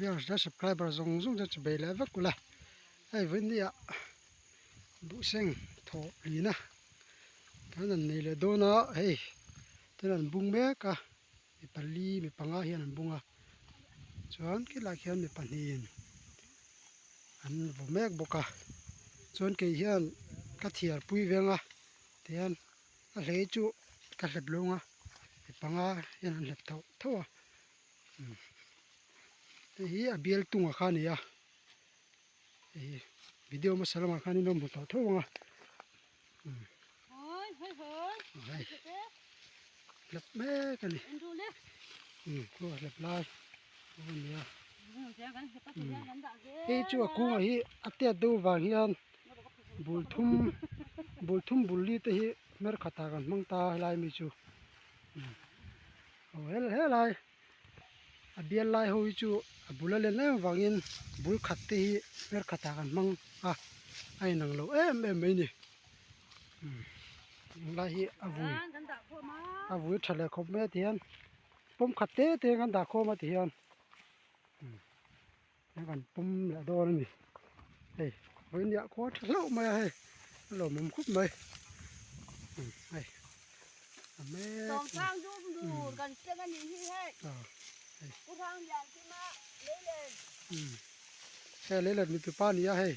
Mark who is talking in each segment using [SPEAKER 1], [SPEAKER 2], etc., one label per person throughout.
[SPEAKER 1] Viewers leh subscriber zawng zawng te chu bei leh vek ula hei vawinia buhseng thawh lina kan han nei leh dawn a hei tuna an bung mek a mi pali mi panga hian an bung a chuan khilaiah khian mi pahnihin an vaw mek bawk a chuan kei hian ka thiar pui veng a tihian a hlei chu ka hlep lung a mi panga hian an hlep tho tho a hei hi a bial tunga kha a ni a hei hi video hmasa lamah khan in lo hmu tawh tho ang a hei hlep mek a ni hlep lai a ni a hei chu a kungah hi a tet deuh vang hian bul thum bul thum bul li te hi hmer khatah kan hmang ta a helai mi chu. Aw helai a bial lai ho hi chu a bul a len em avangin bul khat te hi hmer khatah kan hmang a a inang lo em em mai a ni tunlai hi a vui a vui tha leh khawp mai a ti hian pawm khat te te kan dah khawm a ti hian. Hei kan pawm leh dawn a ni hei vawiin khua tha hlauh mai a hei a lawmawm khawp mai hei a mek hei leilet mitu pa a ni a hei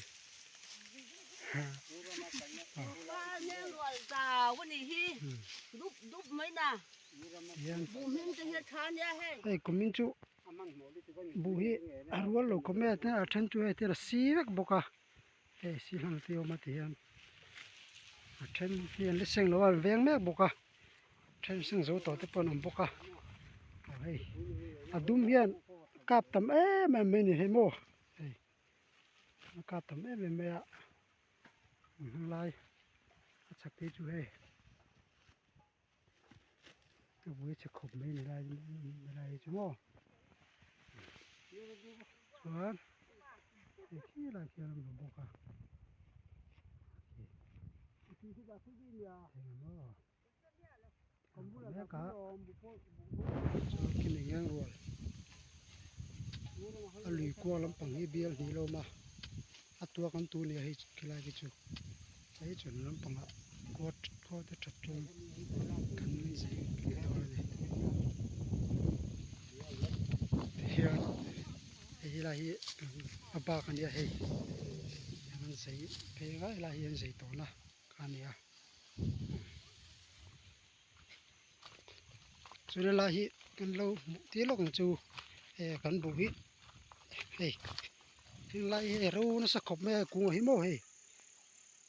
[SPEAKER 1] hei kumin chu. Buh hi a rual lo khawp mai a tin a then chu hei thil a si vek bawk a hei si hlang te awm a ti hian a then hi an la seng lo a an veng mek bawk a then seng zo tawh te pawh an awm bawk a aw hei a dum hian kap tam em em mai a ni hei maw hei a kap tam em em mai a hnung lai a chhak te chu hei. A vui chhe khawp mai ni lai ni lai hi chu maw chuan hei khi lai khian an awm bawk a eng maw mek a chuan khi mi ngeng rual a lui kuang lampang hi bial hnih lo awm a a tuak an tu nia hei khilai khi chu hei chhun lampangah kuat khaw te that tum kan zing leh dawn a ni tihian hei helai hi a bak a nia hei an zei phei anga helai hi an zei tawhna kha a ni a chu helai hi kan lo hmuh tir lawk ang chu hei kan buh hi hei helai hi a ro nasa khawp mai a kungah hi maw hei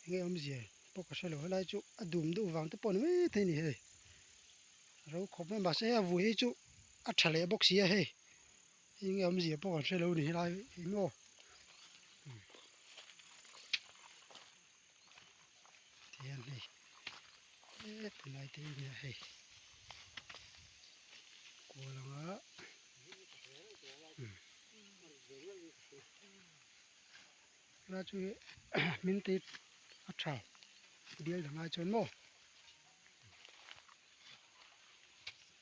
[SPEAKER 1] enge awmzia pawh ka hrelo helai chu a dum deuh vang te pawh a ni maithei a ni hei a ro khawp mai mahse a vui hi chu a tha leh bawk si a hei enge awmzia pawh kan hrelo a ni helai hi maw tihian hei hetlai te hi nia hei kual anga helai chu hmin te a tha bial dang ai chuan maw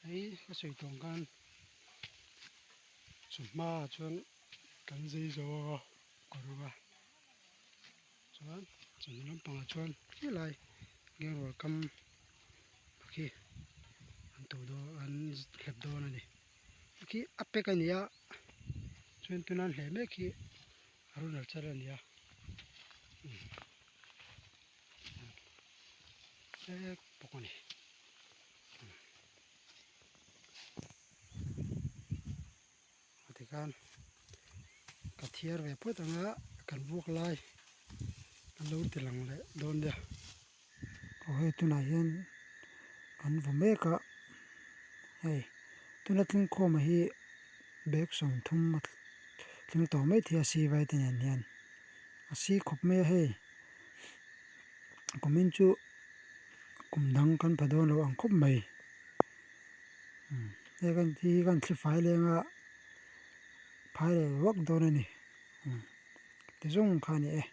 [SPEAKER 1] hei ka sawi tawh ang khan chawhma ah chuan kan zei zo a kawr a. Chuan chawhnu lampangah chuan helai ngengrual kam khi an to dawn an hlep dawn a ni khi a pack a ni a chuan tuna an hleh mek hi arunachal a ni a mek bawk a ni. Tikhan ka thiar ve phawt ang a kan vuak lai an lo ti lang leh dawn nia. Aw hei tunah hian kan vaw mek a hei tuna tlingkhawma hi bag 30 a tling tawh mai thei a sivai te nen hian a si khawp mai a hei kumin chu kum dang kan pha dawn lo ang khawp mai. Hei kan hi kan thli fai leng a phai leh vak dawn a ni ti zawng kha a ni e.